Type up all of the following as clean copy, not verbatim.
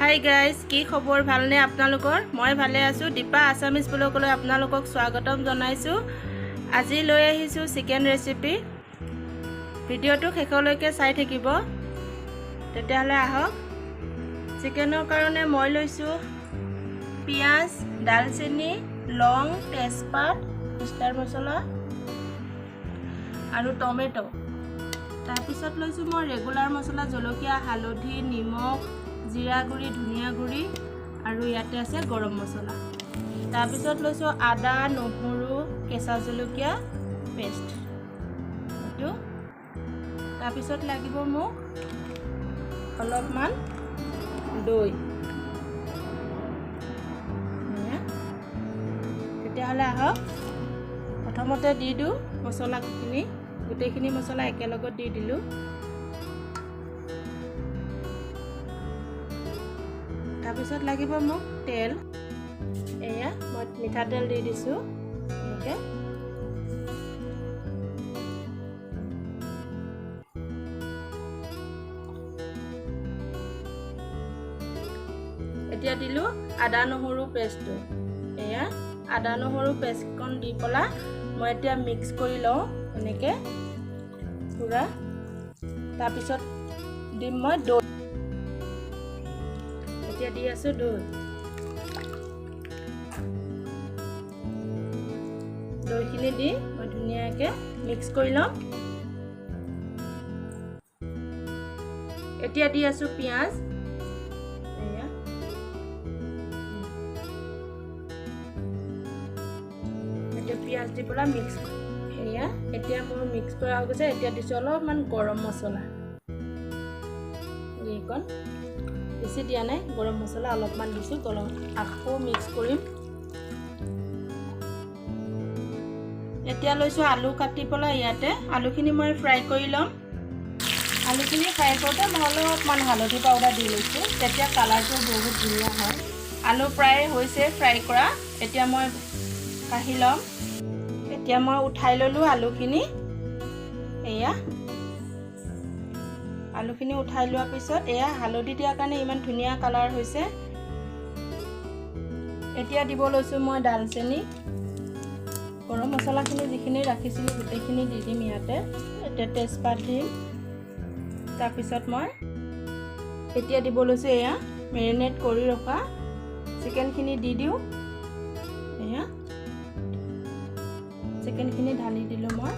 Hi guys, কি খবৰ? ভালনে আপোনালোকৰ? মই ভালে আছোঁ। দীপা আছামিজ ব্লগলৈ আপোনালোকক স্বাগতম জনাইছোঁ। আজি লৈ আহিছোঁ চিকেন ৰেচিপি। ভিডিঅ'টো শেষলৈকে চাই থাকিব। তেতিয়াহ'লে আহক। চিকেনৰ কাৰণে মই লৈছোঁ পিঁয়াজ, ডালচেনি, লং, তেজপাত, ষ্টাৰ মছলা আৰু টমেট'। তাৰপিছত লৈছোঁ মই ৰেগুলাৰ মছলা, জলকীয়া, হালধি, নিমখ, জিৰা গুড়ি, ধনিয়া গুড়ি আৰু ইয়াতে আছে গৰম মছলা। তাৰপিছত লৈছোঁ আদা, নহৰু, কেঁচা জলকীয়া পেষ্ট এইটো। তাৰপিছত লাগিব মোক অলপমান দৈ। তেতিয়াহ'লে আহক, প্ৰথমতে দি দিওঁ মছলাখিনি। গোটেইখিনি মছলা একেলগত দি দিলোঁ। তাৰপিছত লাগিব মোক তেল। এয়া মই মিঠাতেল দি দিছোঁ এনেকৈ। এতিয়া দিলোঁ আদা নহৰু পেষ্টটো। এয়া আদা নহৰু পেষ্টকণ দি পেলাই মই এতিয়া মিক্স কৰি লওঁ এনেকৈ পূৰা। তাৰপিছত দিম মই দৈ। এতিয়া দি আছোঁ দৈ। দৈখিনি দি মই ধুনীয়াকৈ মিক্স কৰি ল'ম। এতিয়া দি আছোঁ পিঁয়াজ। এয়া এতিয়া পিঁয়াজ দি পেলাই মিক্স। এয়া এতিয়া মোৰ মিক্স কৰা হৈ গৈছে। এতিয়া দিছোঁ অলপমান গৰম মছলা। এইকণ বেছি দিয়া নাই, গৰম মছলা অলপমান দিছোঁ। গৰম আকৌ মিক্স কৰিম। এতিয়া লৈছোঁ আলু কাটি পেলাই। ইয়াতে আলুখিনি মই ফ্ৰাই কৰি ল'ম। আলুখিনি ফ্ৰাই কৰোঁতে মই অলপমান হালধি পাউডাৰ দি লৈছোঁ, তেতিয়া কালাৰটো বহুত ধুনীয়া হয়। আলু প্ৰায় হৈছে ফ্ৰাই কৰা। এতিয়া মই কাঢ়ি ল'ম। এতিয়া মই উঠাই ল'লোঁ আলুখিনি। এয়া আলুখিনি উঠাই লোৱাৰ পিছত এয়া হালধি দিয়াৰ কাৰণে ইমান ধুনীয়া কালাৰ হৈছে। এতিয়া দিব লৈছোঁ মই ডালচেনি। গৰম মছলাখিনি যিখিনি ৰাখিছিলোঁ গোটেইখিনি দি দিম ইয়াতে। এতিয়া তেজপাত দিম। তাৰপিছত মই এতিয়া দিব লৈছোঁ এয়া মেৰিনেট কৰি ৰখা চিকেনখিনি দি দিওঁ। এয়া চিকেনখিনি ঢালি দিলোঁ মই।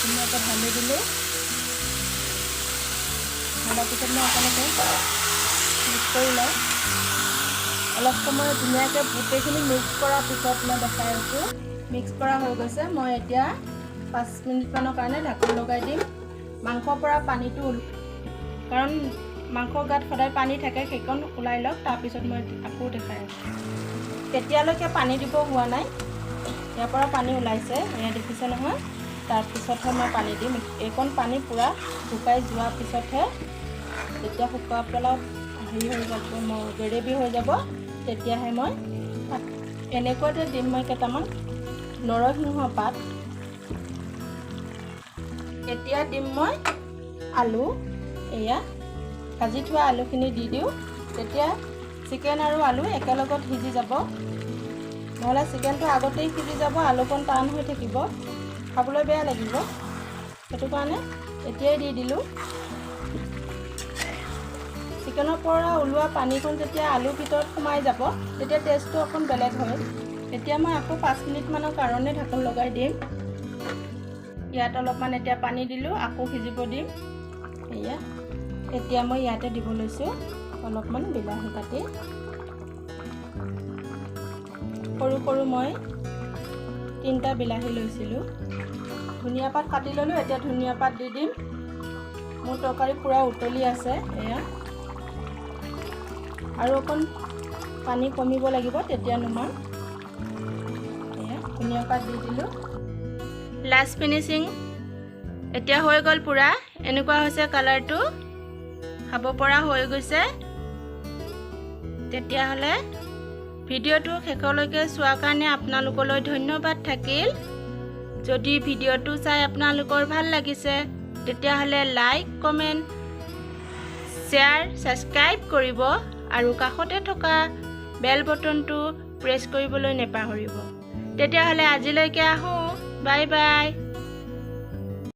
ধুনীয়াকৈ ঢালি দিলোঁ। ঢালাৰ পিছত মই অকণকে মিক্স কৰি লওঁ অলপ সময়। ধুনীয়াকৈ গোটেইখিনি মিক্স কৰাৰ পিছত মই দেখাই আছোঁ। মিক্স কৰা হৈ গৈছে। মই এতিয়া 5 মিনিটমানৰ কাৰণে ঢাকোন লগাই দিম। মাংসৰ পৰা পানীটো, কাৰণ মাংস গাত সদায় পানী থাকে, সেইকণ ওলাই লওক, তাৰপিছত মই আকৌ দেখাই আছোঁ। তেতিয়ালৈকে পানী দিব হোৱা নাই। ইয়াৰ পৰা পানী ওলাইছে, এয়া দেখিছে নহয়? তাৰপিছতহে মই পানী দিম। এইকণ পানী পূৰা শুকাই যোৱাৰ পিছতহে, যেতিয়া শুকাই পেলাই হেৰি হৈ যাব, মোৰ গ্ৰেভি হৈ যাব, তেতিয়াহে মই এনেকুৱাতে দিম মই কেইটামান নৰসিংহ পাত। এতিয়া দিম মই আলু। এয়া ভাজি থোৱা আলুখিনি দি দিওঁ। তেতিয়া চিকেন আৰু আলু একেলগত সিজি যাব। নহ'লে চিকেনটো আগতেই সিজি যাব, আলুকণ টান হৈ থাকিব, খাবলৈ বেয়া লাগিব। সেইটো কাৰণে এতিয়াই দি দিলোঁ। চিকেনৰ পৰা ওলোৱা পানীকণ যেতিয়া আলুৰ ভিতৰত সোমাই যাব, তেতিয়া টেষ্টটো অকণ বেলেগ হয়। এতিয়া মই আকৌ 5 মিনিটমানৰ কাৰণে ঢাকোন লগাই দিম। ইয়াত অলপমান এতিয়া পানী দিলোঁ, আকৌ সিজিব দিম। এয়া এতিয়া মই ইয়াতে দিব লৈছোঁ অলপমান বিলাহী কাটি। সৰু সৰু মই তিনিটা বিলাহী লৈছিলোঁ। ধনিয়া পাত কাটি ল'লোঁ, এতিয়া ধনিয়া পাত দি দিম। মোৰ তৰকাৰী পূৰা উতলি আছে। এয়া আৰু অকণ পানী কমিব লাগিব, তেতিয়া নুমাম। এয়া ধনিয়া পাত দি দিলোঁ। লাষ্ট ফিনিচিং এতিয়া হৈ গ'ল পূৰা। এনেকুৱা হৈছে কালাৰটো, খাব পৰা হৈ গৈছে। তেতিয়াহ'লে ভিডিঅ'টো শেষলৈকে চোৱাৰ কাৰণে আপোনালোকলৈ ধন্যবাদ থাকিল। যদি ভিডিঅ'টো চাই আপোনালোকৰ ভাল লাগিছে তেতিয়াহ'লে লাইক, কমেণ্ট, শ্বেয়াৰ, ছাবস্ক্ৰাইব কৰিব আৰু কাষতে থকা বেল বটনটো প্ৰেছ কৰিবলৈ নেপাহৰিব। তেতিয়াহ'লে আজিলৈকে আহোঁ। Bye bye.